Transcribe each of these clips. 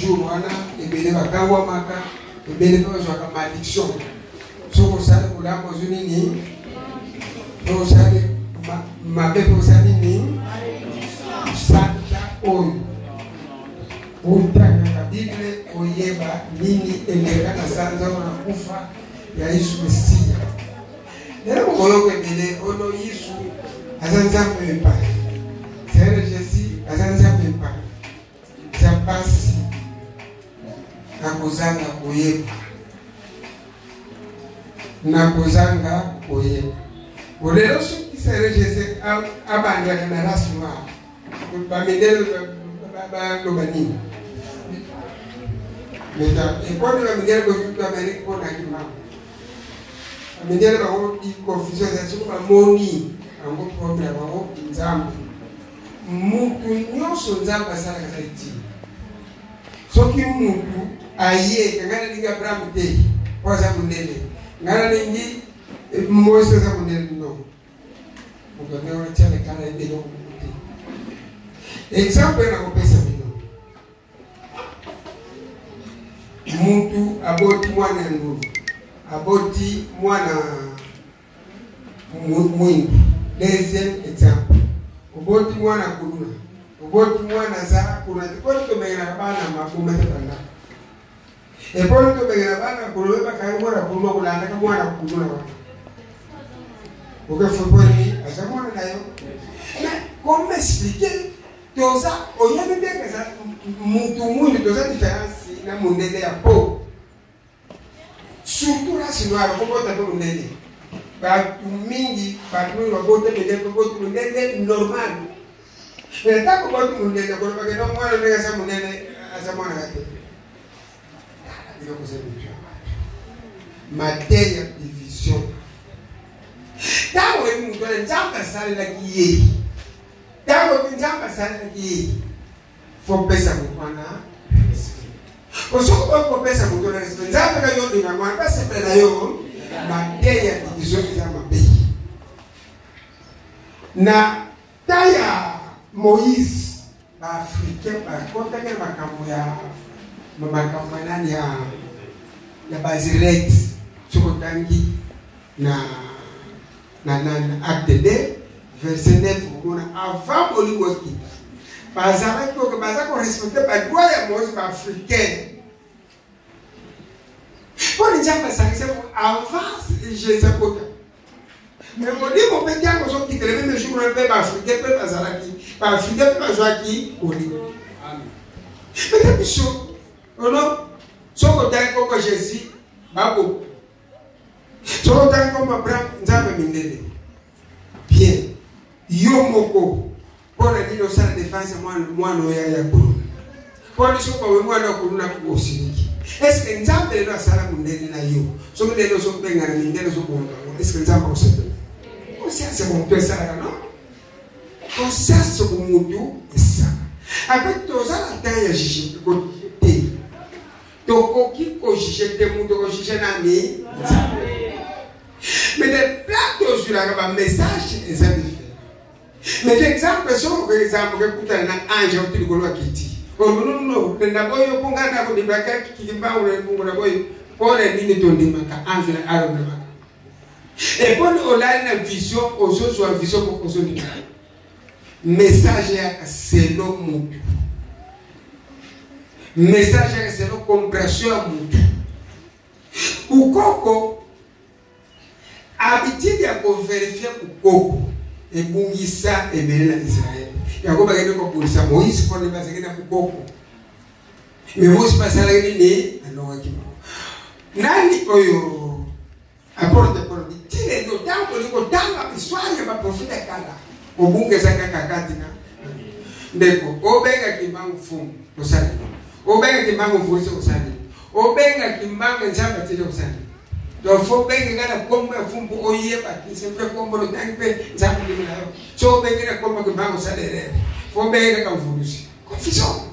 Jour wana ebele bakangwamaka, ebele mpe bazwaka malediction. Soki osali bolamu ozwi nini? Soki osali mabe mpe osali nini? Sanza oyo otangaka Bible oyeba nini eleka na sanza wana kufa ya Yesu Mesiya. Lelo bokoyoka ebele ono Yesu aza Nzambe epai. Seigneur Jésus aza Nzambe epai. Eza mpasi na kozanga koyeba. Na kozanga koyeba. Lelo soki Seigneur Jésus abandaka na race noire, bamindele baloba nini? Ekoni bamindele bozutu Amerike mpo na kimbangu. Mindele bango confusion ezali soki bamoni bango problème ya bango nzambe mutu nyonso nzambe asalaka ezali ntina soki mutu aye ngai nalingi abraham te po aza mondele ngai nalingi eh, moise aza mondele no moto ndenge wana tia lekala yebi eloko moko te exemple nakopesa bino Mutu aboti mwana ya ngulu, aboti mwana mwindu. Deuxième exemple, oboti mwana kuluna, oboti mwana aza kuna te. Poni tobengelaka bana maboma te bandako. Eponi tobengela bana kuluna, bakangi mwana kuluna kolandaka mwana kuluna wana. Okefoponi aza mwana na yo. Mais comment expliquer toza oyebi ndenge eza mutu mwindu toza différence na mondele ya po surtout race noire okobota mpe mondele bato mingi bato mingi babota mindele mpe boti mondele normal mais ntango boti mondele kolobaka no mwana ndenge aza mondele aza mwana ka te biloko eza mitu ya bato mateya division ntango oyebi moto wana nzambe asalelaki ye Ntango Nzambe asalelaki ye, fo pesa moto wana respect. Po soki okoki kopesa moto wana respect, Nzambe ka yo olinga mwana basepela na yo, mateya division eza mabe. Na ta ya Moïse, ba-Africain bakotaki na makambo ya makambo ya nani ya ya Bazirete, soki otangi na na na acte 2 verset 9 okomona avant bolingo ekita bazalaki koke baza korespecte badroit ya moise baafricain mpo na nzambe asangisa avant jésus akota me molimo mpe ntango ozokitela meme jour wana mpe baafricain mpe bazalaki baafricain mpe bazwaki molimo mpe biso ono soki otangi koko jésus bako soki otangi kombo abraham nzambe mindele bien yo moko mpo na nini osala defense ya mwana oyo ya kuluna mpo na soki bawe mwana ya kuluna osiliki eske nzambe lelo asala mondele na yo soki lelo ozobengana mindele ozoboma bango eske nzambe akosepela conscience ya motu esalaka no conscience bomotu esalaka apres toza na temps ya juge te Tokoki ko juger te, mutu ako juger nani? Nzambe. Mais de plat tozwilaka ba message eza différent. Mais exemple soki okoki exemple okekutana na ange auti likolo akiti olonono na boyo mpo ngai nakondimaka kimbangu na libungu na boyo mpo na nini tondimaka ange na alondimaka eponi olali na vision ozozwa vision moko ozondimaka message eyaka selo mutu message eyaka selo compression ya mutu bukoko habitude ya koverifie bukoko ebungisa ebele na israele yango bakende kobundisa moïse mpona bazalaki na bukoko me moïse mpe asalaki nini alongaki bango nani oyo Apôtre Paul dit, ti lelo ntango olingi kotanga histoire ya baprofete ya kala, kobunga eza kaka kati na ndeko. Obenga kimbangu fumu osala nini? Obenga kimbangu mvuluzi osala nini? Obenga kimbangu nzambe atili osala nini? Donc faut obenge nga na kombo ya fumu mpo oyeba c'est vrai kombo lotangi mpe nzambe ndimi na yo. So obenge na kombo ya kimbangu osala erreur. Faut obenge kaka mvuluzi. Confusion.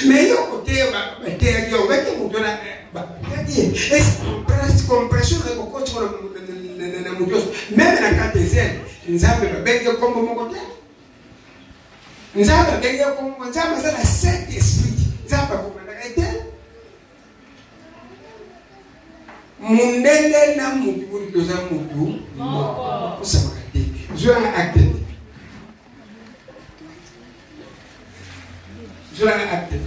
Mais yo koteya bateyaki yo obaki moto na bateyaki ye compression na kokoti na moto nyonso meme na kati ezel nzambe babengi ye nkombo moko te nzambe abengi ye nkombo nzambe aza na sept Mundele na mutu munu toza mutu moko. Kosamaka te. Zwa acte te. Zwa acte.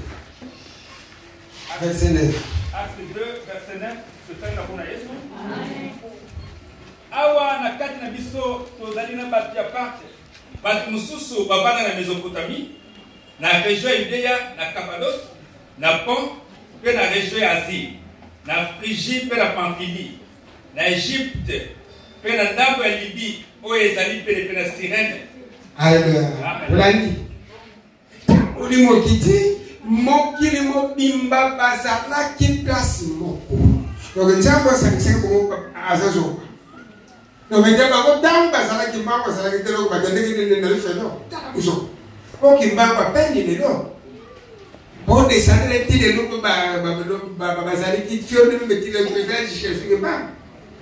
Verset 9. Acte 2, verset 9, totanga mpona Yesu. Awa na kati na biso tozali na bato ya Parthe, bato mosusu bavanda na Mesopotamie, na region ya Yudea, na Kapadose, na Pont mpe na region ya Asie, na Phrygie mpe na Pamphylie, na Egypte mpe na ndambo ya Libye oyo ezali penepene na Sirene. Alleluia. Olandi molimo okiti mokili mobimba bazalaki place moko donc nzambe asangisaki bango aza zoba donc ete bango ntango bazalaki mbango bazalaki te loko bakendeki nini na lifelo tala buzoba po kimbangu apeni lelo bodescendre ti lelo mpe bazalaki fione mpe ti lelo eza jésus kimbangu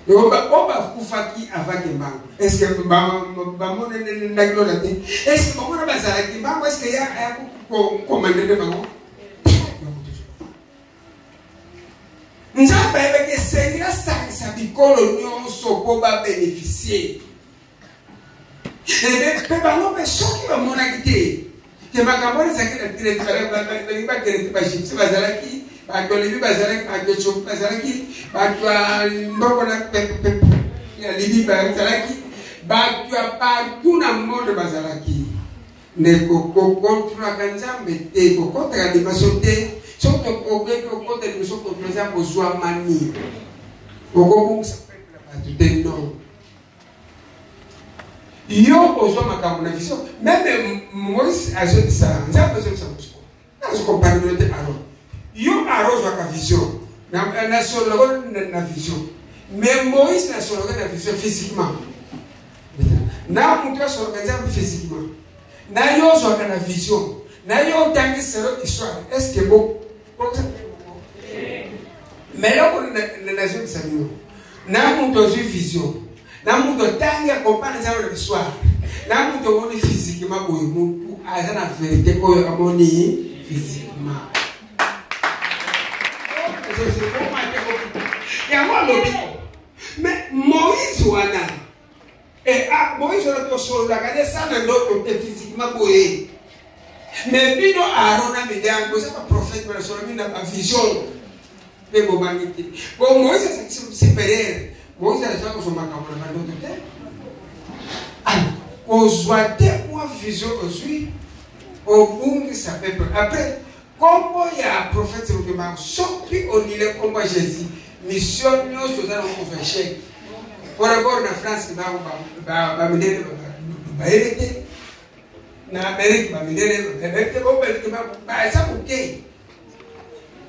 oyo bakufaki avant kimbangu est ce que bamonenaki lola te est ce que bango na bazalaki kimbangu est ce que ya komandene bango? Nzambe ayebaki esengeli asangisa bikolo nyonso mpo babenefisie mpe bango mpe soki bamonaki te ke makambo wana ezalaki na ntina balingi bakende te. Bagyptie bazalaki, bato ya Libi bazalaki, bato ya Ethiopie bazalaki, bato ya mboko na ya Libi bazalaki, bato ya partout na monde bazalaki. Ndeko, kokontrolaka Nzambe te, kokotaka limaso te. Soki okoki kokota liboso kontrole Nzambe, ozwa mani okobungisa peuple ya bato te. Non, yo ozwa makambo na vision. Meme Moïse azongisa, Nzambe azongisa mosuku, azokompare bino te. Aron, yo Aron ozwaka vision, nasololako na vision, mais Moïse nasololaka na vision physiquement. Na moto asololaka Nzambe physiquement, na yo ozwaka na vision, na yo otangi selo histoire, est ce que bo mais eloko nazongisa bino, na moto azwi vision, na moto atangi akompane Nzambe na histoire, na moto omoni physiquement boye, motu aza na verité oyo amoni physiquement yango alobi. Mais Moïse wana, Moïse wana tosololaka nde sa na ndoto te, physiquement boye. Mais bino Aaron na Miriam boza baprophète, banasolola bino na bavision mpe bobangi te. Bo Moïse azalaki supérieur. Moïse azalaki kozwa makambo na bandoto te. Kozwa te mwa vision ozwi, obungisa peuple. Après kombo ya prophète Rukema, soki onile kombo ya Jésus, mission nyonso oza nango kozwa échec. Po d'abord na France bango bamindele bayebi te, na Amérique bamindele bayebi te, bobalike baza moke.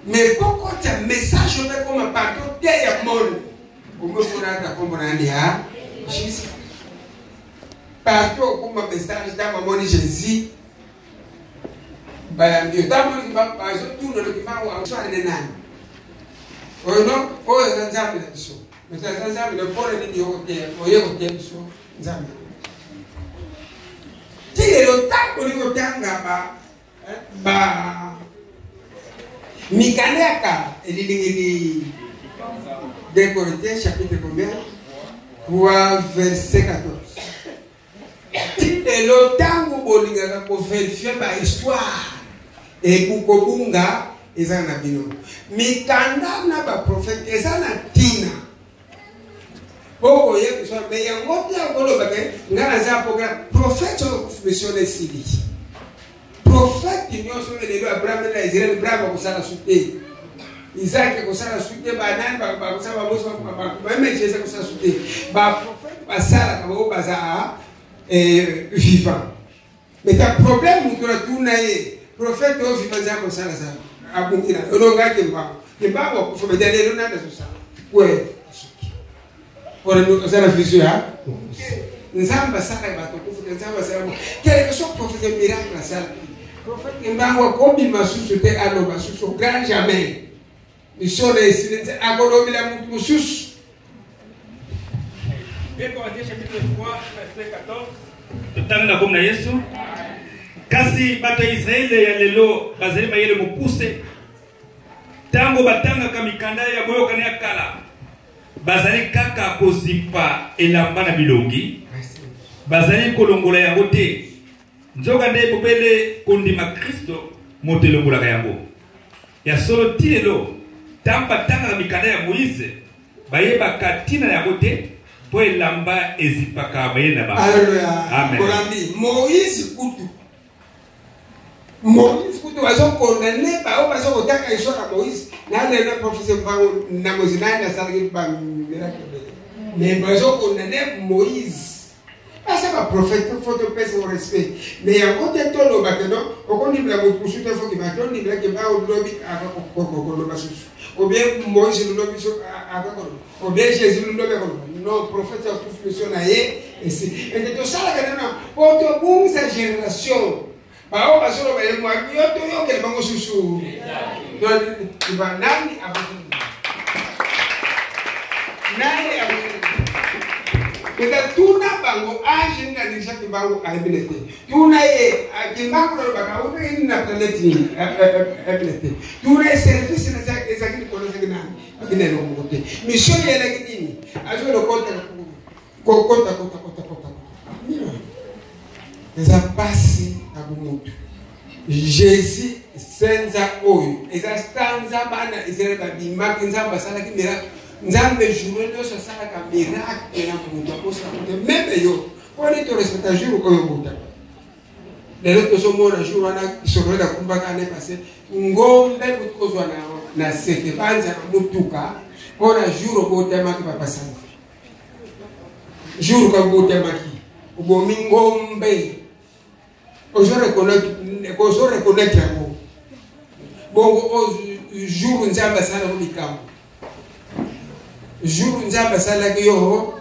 Mais bokotya message oyo ekoma partout te ya monde, omefonaka kombo na nani ya Jésus partout okoma message. Ntango amoni Jésus, bayambi yo. Ntango bazotuna loki bango aswale nani oyo, no oyo aza Nzambe na biso, mais aza Nzambe na mpona nini oye koteya biso Nzambe ti lelo? Ntango olingi kotanga ba mikanda ya kala, elilingeli 2 Corinthiens chapitre combien? 3 verset 14. Ti lelo ntango bolingaka koverifie bahistoire, ekukobunga eza na bino. Mikanda na baprofete eza na ntina okoyebisa, me yango te akoloba ke ngai naza programme prophète oyo mission esili. Prophète nyonso oyo lelo, Abraham na Israel, Abraham akosala su te, Isaac akosala su te, banani bakosala, bamosi, meme Jésus akosala su te. Baprophète basalaka bango baza vivant. Mais ta problème, moto na tuna ye prophète oyo vivant Nzambe osala za abungi na olongaki mbango kimbango akufa, mais lelo nani azosala kwe asuki mpona oza na vision ya Nzambe asalaka bato kufa. Nzambe asala quelque soit prophète miracle asalaki, prophète Kimbangu akobima susu te, aloba susu grand jamais. Mission na esili, akolobela motu mosusu. 2 Corinthiens chapitre 3 verset 14, totanga na kombo na Yesu. Kasi bato ya Israele ya lelo bazali mayele mokuse. Ntango batangaka mikanda ya boyokani ya kala, Bazali kaka kozipa elamba na bilongi, bazali kolongola yango te. Nzokande bobele kondima Kristo moto elongolaka yango. Ya solo, ti lelo, ntango batangaka mikanda ya Moize, bayebaka ntina na yango te, mpo elamba ezipaka mayele na bango. Alleluia. Amen. Bolandi Moïse kutu. Moïse kutu bazo condamner ba oyo bazo kotanga histoire ya Moïse. Na lelo professeur Mbango na Moïse na nasalaki ba miracle ebele. Mais bazo condamner Moïse. Baza ba prophète, faut topesa ngo respect. Mais yango te toloba ke non, okondimela moto mosusu te faut kima tondimela ke ba olobi akokoloba susu. Ou bien Moïse lobi so akokoloba. Ou bien Jésus lobi akoloba. Non, prophète akufi mission na ye esi. Ete tosalaka nano po tobungisa génération. Baoyo bazoloba ye mwa yo toyokela bango susu. Donc nani akoki nani akoki eza tuna bango age nini alingisa kimbangu ayebi na te tuna ye kimbangu nalobaka autaki nini na planète nini ayebi na te tuna ye service ezalaki likolo ezalaki nani abi na eloko moko te mission eyelaki nini azwi lokota kokota kota kota kota eza mpasi na bomoto. Jésus senza oyo eza sanza bana Israel babimaki, Nzambe asalaki miracle. Nzambe journée nyonso asalaka miracle na moto akosaka te meme yo mpo nini torespecta jour oyo obotaka. Lelo tozomona jour wana solo nakumbaka ane passe ngombe kutu kozwa na seke banza na motuka mpo na jour obotamaki bapasani jour kabotamaki obomi ngombe ozo reconnaître yango bongo jour Nzambe asalaki likambo, jour Nzambe asalaki yo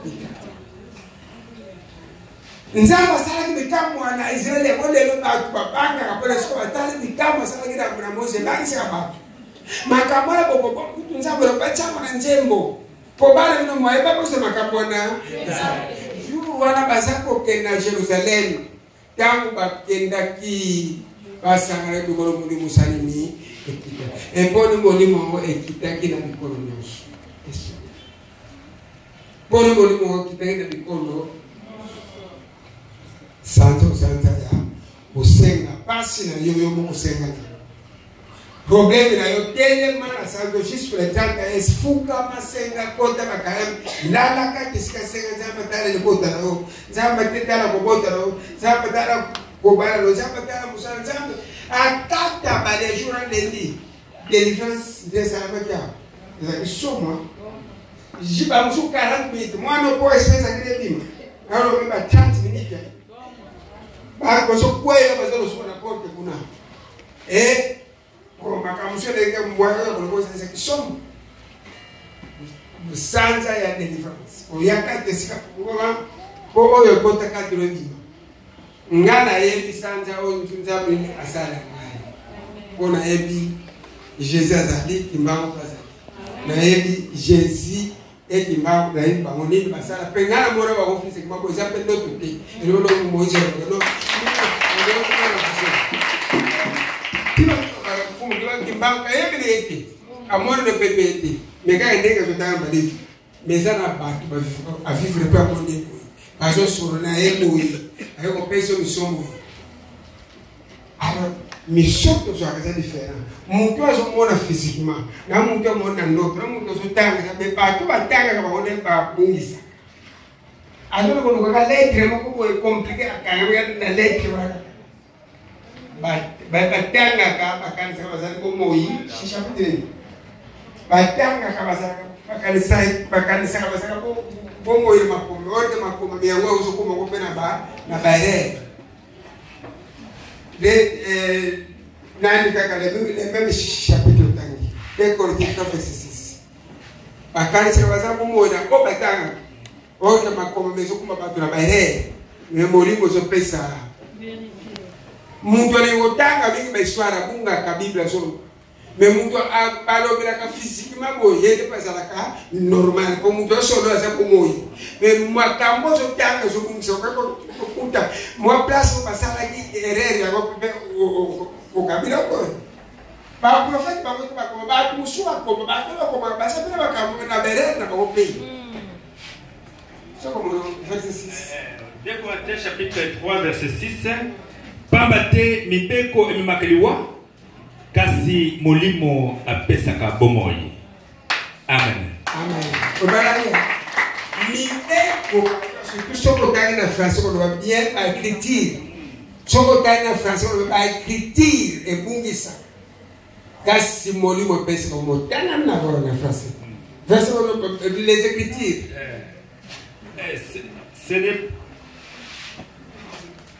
Nzambe asalaki bikamwa na Israele yango lelo bato babangaka mpona soko batali bikamwa asalaki na Mose ebangisaka bato makambo wana bokokutu Nzambe batyango na nzembo mpo bana bino moye bakosa makambo wana. Jour wana baza kokende na Jérusalem, ntango bakendaki basanganaki mikolo molimo osalimi ekita eponi molimo yango ekitaki na mikolo nyonso, mponi molimo yango ekitaki na mikolo sanza osanza ya kosenga mpasi na yo yo moko osenga na yo problème na yo telema na sanzo jusque le 31 fukama senga kota bakayam lalaka esika senga Nzambe atala libota na yo, Nzambe te tala kobota na yo, Nzambe tala kobala na yo, Nzambe tala mosala, Nzambe akata bale jour na lundi délivrance nde esalamaki awa ezalaki soma bamosusu 40 minutes mwana po espèce akili ebima alobi ba 30 minutes bazokweya baza losuka na porte kuna e makambo mosusu elenge mbwaka ya koloba ezalaki somo sanza ya délivrance oyaka te esika mpo oyo ekotaka tolo ebima. Nga nayebi sanza oyo Nzambe nini asala ngai mpo nayebi Jésus azali Kimbangu azali nayebi Jésus e Kimbangu nayebi bango nini basala mpe ngai namona bango fils Kimbangu eza mpe ndoto te eloko Moïse Kimbangu ayebi na ye te amona na pepe ye te me kaka ndenge azotanga malefi me eza na bato avivre mpe amoni boye bazosolo na ye boye aye kopesa mission boye. Alors mission tozwaka eza différent, moto azomona physiquement na moto amoni na ndoto na moto azotanga me bato batangaka bango nde babungisaka azona kolukaka lettre moko boye compliqué akangaka na lettre wana batangaka bakanisaka bazali bomoi chapitre nini batangaka bazalaka bakanisaka bazalaka bomoi ya makomi oyo te makomami yango ozokoma ngo mpe na baerreur nani kaka le même chapitre otangi 2 Corinthiens 3 verset 6 bakanisaka baza bomoi na oyo batangaka oyo na makomami ezokoma bato na baerreur me molimo ezopesa moto alingi kotanga mingi bahistoire abungaka Bible azoloba me moto balobelaka physiquement boye ye nde mpe azalaka normal mpo moto asolo aza bomoi me makambo ozotanga ezobungisa kokuta mwa place oyo basalaki erreur yango mpe okabila oyo. Baprofete bango te bakoma, bato mosusu bakoma, bato bakomaka baza mpe na makambo na berere na bango mpe. Soko verset 6. 2 Corinthiens chapitre 3 verset 6. Pamba te mibeko ememaka liwa, kasi molimo apesaka bomoi. Amen. Amen. Obalani mibeko surtout soki otangi na français koloba bien baécriture, soki otangi na français koloba baécriture ebungisa, kasi molimo epesaka bomoi. Tanga na na français verset les écritures. Ce n'est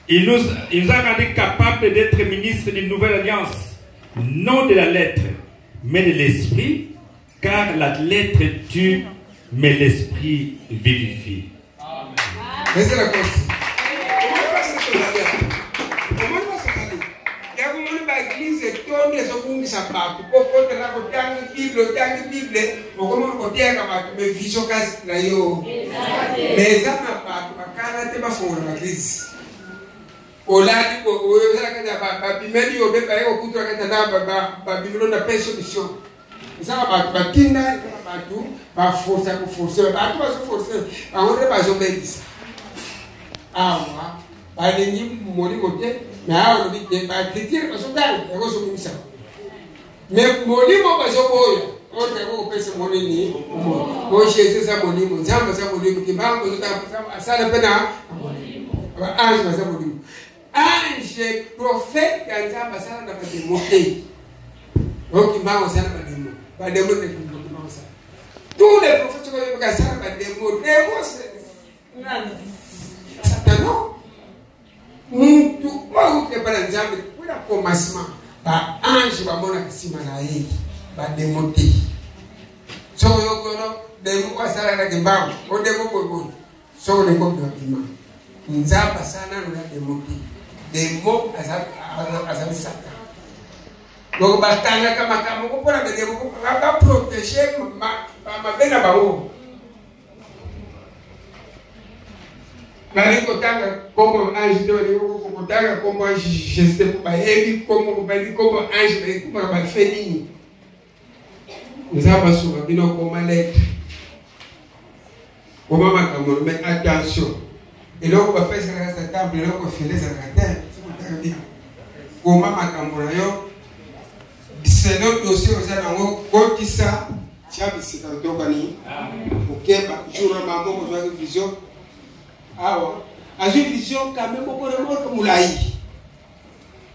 il nous, il nous a rendu capables d'être ministres d'une nouvelle alliance, non de la lettre, mais de l'esprit, car la lettre tue, mais l'esprit vivifie. Amen. C'est la cause. Yango baeglise etondi ezobungisa bato mpo kotela kotangi bible, otangi bible, okomi koteyaka bato me vision kasi na yo me eza na bato bakala te bafongola baeglise. Olali ozalaka na babimeli yo mpe baye kokutula kati na babimelo na pe solution. Eza na bato batinda, eza na bato baforce koforce, bato bazoforce bango nde bazobebisa. Awa balingi molimo te, me awa olobi te bakritire bazotanga yango ezobungisa, me molimo bazoboya oyo yango kopesa monini po Jésus aza molimo, Nzambe aza molimo, kimbangu azotanga asala mpe na molimo, baange baza molimo, ange prophète ya Nzambe asala na bademo te. Oyo kimbangu asala bademo, bademo te kimbangu asala. Tous les prophètes soki oyebaka asala bademo, demo nani? Satano. Mutu oyo auti epai na Nzambe mpo na commencement, baange bamonaka nsima na ye, bademo te. Soki oyoki ono demo oyo asalaka kimbangu, o demo boyeboye, soki olingi obima bima. Nzambe asala nano na demo te, demo azali Satan. Donc batangaka makambo moko mpona bademo baprotege mabe na bango. Balingi kotanga nkombo ange te, balingi kotanga nkombo ange Jésus te, bayebi nkombo, bayebi nkombo ange, bayebi bafe nini. Nzambe asunga bino. Koma lettre, koma makambo, mais attention, eloko bapesaka Satan, eloko fele ezalaka te. Soki otanga bino, koma makambo na yo selon dossier oza nango, kotisa, tia bisika tokani okeba. Jour na mama moko ozwaki vision awa, azwi vision kame moko na moko molai,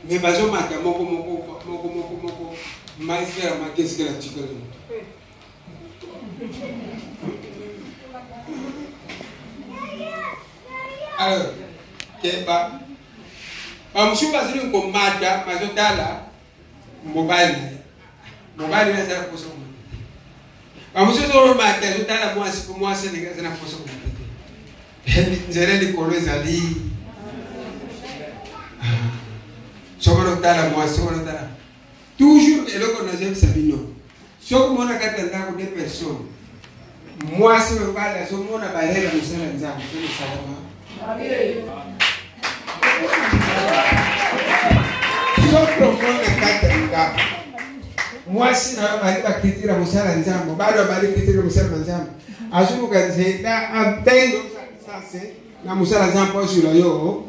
me bazomata moko moko moko moko moko, maisela mate esikela tikala moto. Alors keba, bamosusu bazali komata, bazotala mobali na ye, mobali oyo aza na posa komata te. Bamosusu ozomata, azotala mwasi, po mwasi alingi, aza na posa komata te. Nzela likolo ezali soki otala mwasi, soki otala toujours. Eloko nazoyebisa bino, soki omona kati ya ndako de personne, mwasi mobali azomona barele mosala Nzambe to mosalama. Soki omona kati ya ndako mwasi na yo bali bakritire mosala Nzambe, mobali oyo bali kritire mosala na Nzambe, azoluka nzela abenga sase na mosala Nzambe mpo azwila yo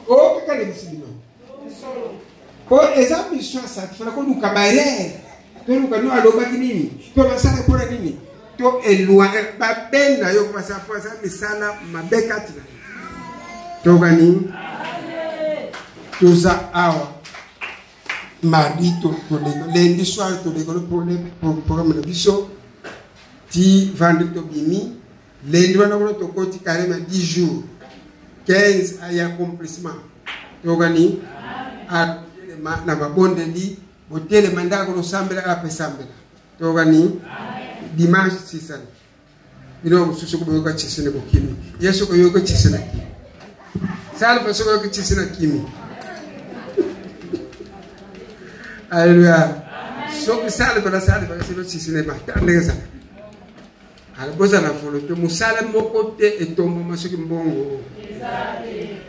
o kaka lebisi bino, po eza mission ya Satan. Koluka barere, toluka no alobaki nini to basala mpona nini to éloigne babenga yo po basala, po aza misala mabe kati na yo. Tokani toza awa mardi, toleka lundi soir, toleka programme na biso ti vendredi, tobimi lundi wana kuna, tokoti carême ya 10 jours, 15 aya accomplissement. Tokani atelema na mabondeli, botelema ndako losambela, apesambela. Tokani dimanche sisani bino mosusu koboyoka chisine bokimi ye, soki oyoki chisine kimi salfa, soki oyoki chisine kimi. Alleluya. Soki salfa na salfa kasino chisine bata ndenge ezala ala, bozala volonté. Mosala moko te etombama soki mbongo.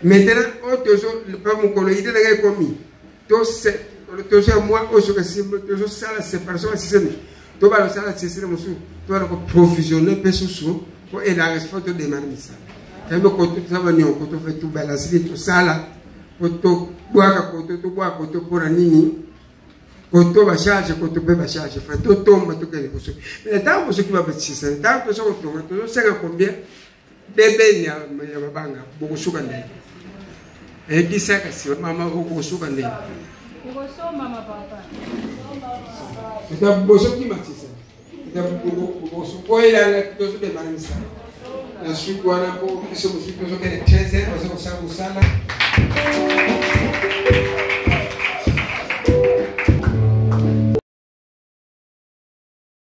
Maintenant oyo tozo pa mokolo ide nanga ekomi to Tozwa mwa oyo soki esimbi, tozosala séparation ya système, tobala kosala système mosusu, tobala koprovisionne mpe susu po elanga fo todemare misala. Kayembe koto toza baniongo, tofe tobalasili tosala po tobwaka koto, tobwaka koto mpona nini? Koto bacharge, koto mpe bacharge, fa totomba tokende liboso. Mais ntango soki babetisa, ntango toza kotonga, tozosenga combien bebeni ya mabanga? Bokosuka ndenge eyebisa, kasi mama, okosuka ndenge bozokima tisa boyelanga, tozobemana misala na suki wana, mpo biso mosusu tozokende 13 heures, baza kosala mosala.